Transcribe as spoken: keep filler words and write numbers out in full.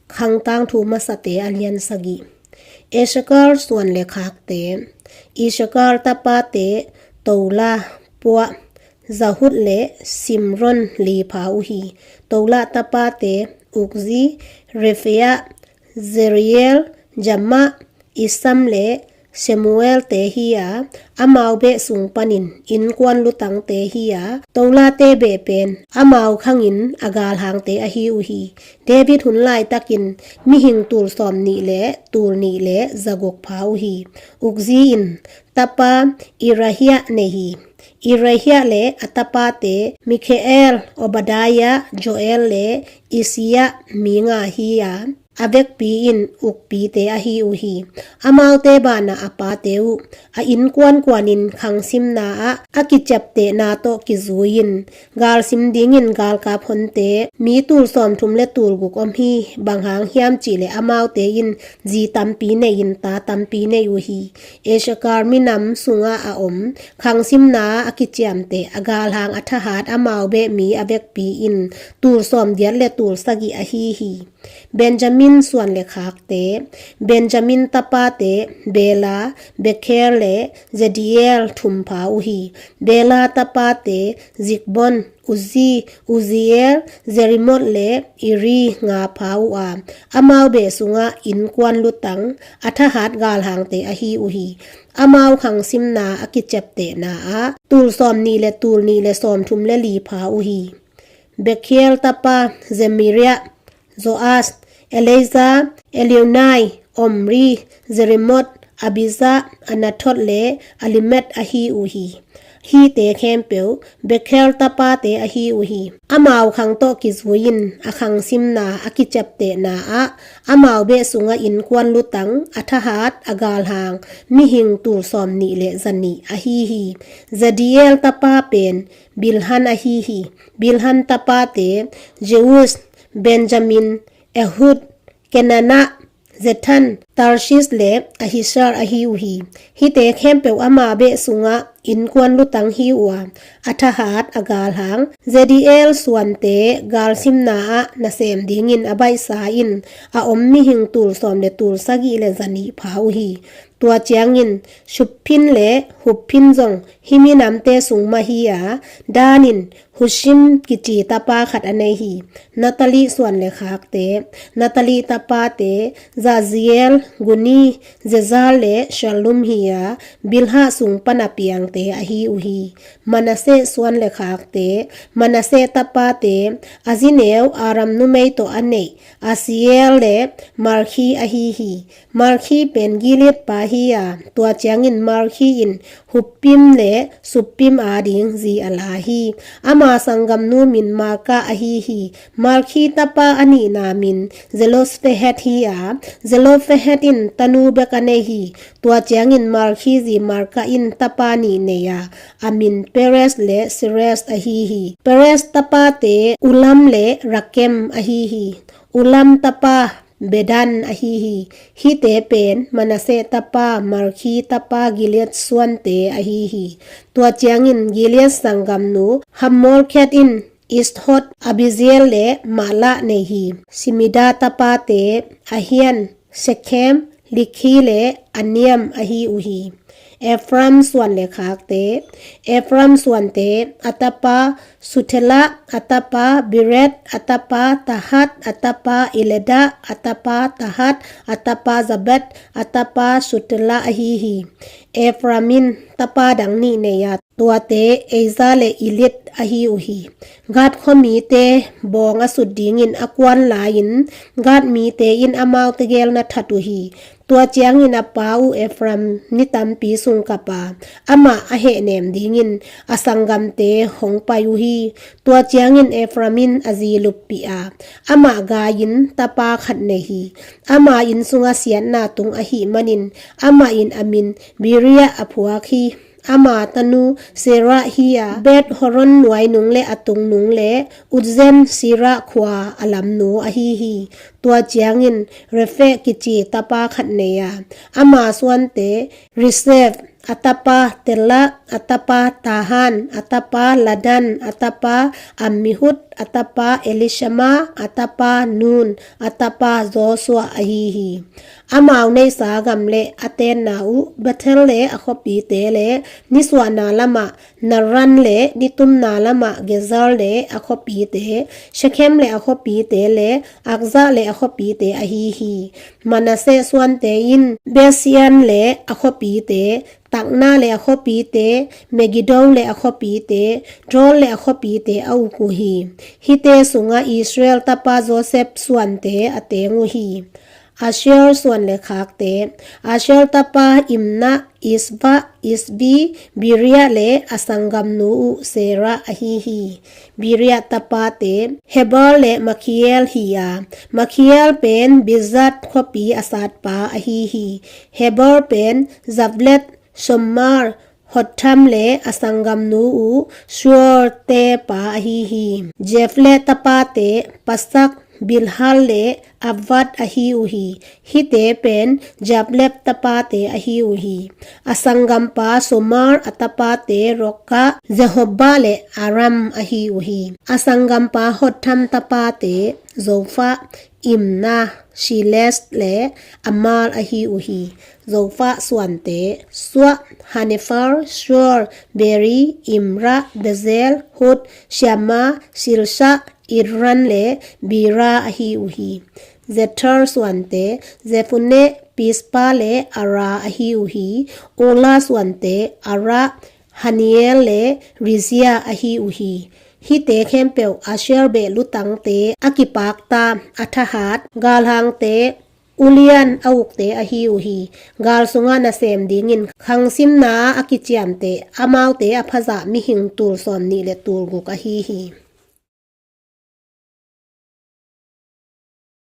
Khangtangthu Masate a lian sagih. Isakar suan le khakte. Isakar tapate Tola, Pua, Zahut le Simron li pha uh hi. Tola tapate Ukzi, Refea, Zeriel, Jama, Isam le Shemuel te hi a, amau beh sung panin innkuan lutangte hi a, Tolate beh pen amau khangin a galhangte ahi uh hi. David hun laitakin mihing tul sawm nih le tul nih le zaguk pha uh hi. Ukzi in tapa Irahia nei hi. Irahia le a tapate Mikhael, Obadiah, Joel le Isia mi nga hi a, a vekpi in ukpite ahi uh hi. Amaute banah a pate uh a innkuankuanin khangsimna ah a kiciaptehna tawh kizui-in galsim dingin galkap honte mi tul sawmthum le tul guk om hi. Bang hang hiam cihleh amaute in zi tampi nei-in ta tampi nei uh hi. Isakar minam sungah a om khangsimna a kiciamteh a galhang a thahat amau beh mi a vekpi in tul sawmgiat le tul sagih ahi hi. Benjamin suan le khakte. Benjamin tapate Bela, Bekher le Jediel thum pha uh hi. Bela tapate Zikbon, Uzi, Uziel, Jerimot le Iri nga pha uh a, amau beh sungah innkuan lutang a thahat galhangte ahi uh hi. Amau khangsimna a kiciaptehna ah tul sawm nih le tul nih le sawmthum le li pha uh hi. Bekhiel tapa Zemiria, Joas, Eleazar, Elionai, Omri, Jerimot, Abija, Anathot le Alimet ahi uh hi. Hihte khempeuh Bekhiel tapate ahi uh hi. Amau khang tawh kizui-in a khangsimna a kiciaptehna ah amau beh sungah innkuan lutang a thahat a galhang mihing tul sawm nih le zanih ahi hi. Zadiel tapa pen Bilhan ahi hi. Bilhan tapate Jeus, Benjamin, Ehud, Kenana, Zethan, Tarshis le Ahishar ahi uh hi. Hihte khempeuh ama beh sungah innkuan lutang hi uh a, a thahat a galhang Zadiel suante galsimna ah nasem dingin a baihsa in a om mihing tul sawm le tul sagih le zanih pha uh hi. Tua ciangin Shuppim le Huppim zong hih minamte sung mah hi a, Dan in Hushim kici tapa khat a nei hi. Naftali suan le khakte. Naftali tapate Jaziel, Guni, Jezer le Shallum hi a, Bilha sung pan a piangte ahi uh hi. Manasseh suan le khakte. Manasseh tapate, a zi neu Aram numei tawh a neih Asiel le Malkhi ahi hi. Malkhi pen Gilead pa hi a, tua ciangin Malkhi in Huppim le Shuppim ading zi a la hi. Ama sanggamnu min Maaka ahi hi. Malkhi tapa a nihna min Zelophehad hi a, Zelophehad in tanu bek a nei hi. Tua ciangin Malkhi zi Maaka in tapa nih nei a, a min Perez le Serez ahi hi. Perez tapate Ulam le Rakem ahi hi. Ulam tapa Bedan ahi hi. Hihte pen Manasseh tapa Malkhi tapa Gilead suante ahi hi. Tua ciangin Gilead sanggamnu Hamolkhet in Ishod, Abizel le Mahla nei hi. Shemida tapate Ahian, Shekhem, Likhi le Aniam ahi uh hi. Ephraim suan le khakte. Ephraim suante a tapa Shuthela, a tapa Bered, a tapa Tahat, a tapa Eleda, a tapa Tahat, a tapa Zabad, a tapa Shuthela ahi hi. Ephraim in tapa dang nih nei a, tuate Eza le Elid ahi uh hi. Gad khuamite bawng a sut dingin a kuan lai-in Gad mite in amaute gel na that uh hi. Tua ciangin a pa uh Ephraim ni tampi sung kap a, amah a hehnem dingin a sanggamte hong pai uh hi. Tua ciangin Ephraim in a zi luppih a, amah gai-in tapa khat nei hi. Ama inn sungah siatna tung ahih manin amah in a min Beria a phuak hi. Ama tanu Serah hi a, Beth Horon nuainung le a tungnung le Uzen Seirah khua a lamnu ahi hi. Tua ciangin Rephah kici tapa khat nei a, ama suante Resheph, a tapa Tela, a tapa Tahan, a tapa Ladan, a tapa Ammihud, a tapa Elishama, a tapa Nun, a tapa Joshua ahi hi. Amau neihsa gam le a tenna uh Bethel le a khuapite le nisuahna lamah Naran le nitumna lamah Gezer le a khuapite, Shekhem le a khuapite le Akzah le a khuapite ahi hi. Manasseh suante in Beth-sean le a khuapite, Takna le a khuapite, Megiddo le a khuapite, Dor le a khuapite a uk uh hi. Hihte sungah Israel tapa Josef suante a teng uh hi. Asher suan le khakte. Asher tapa Imna, Isva, Isvi, Beria le a sanggamnu uh Sera ahi hi. Beria tapate Heber le Makhiel hi a, Makhiel pen Birzah khuapi a satpa ahi hi. Heber pen Japhlet, Shomer, Hotham le a sanggamnu uh Shuor te pa ahi hi. Japhlet tapate Pasak, Bilhan le Avvah ahi uh hi. Hihte pen Japhlet tapate ahi uh hi. A sanggampa Shomer a tapate Roka, Jehobba le Aram ahi uh hi. A sanggampa Hotham tapate Zofa, Imna, Sheles le Amal ahi uh hi. Zofa suante Sua, Hanefer, Shur, Beri, Imra, Bezel, Hud, Shama, Shilsha, Idran le Bera ahi uh hi. Jether suante Zephune, Pispa le Ara ahi uh hi. Ola suante Ara, Haniel le Rizia ahi uh hi. Hihte khempeuh Asher beh lutangte a kipakta a thahat galhangte Ulian a ukte ahi uh hi. Gal sungah nasem dingin khangsimna a kiciamteh amaute a phazah mihing tul sawmnih le tul guk ahi hi.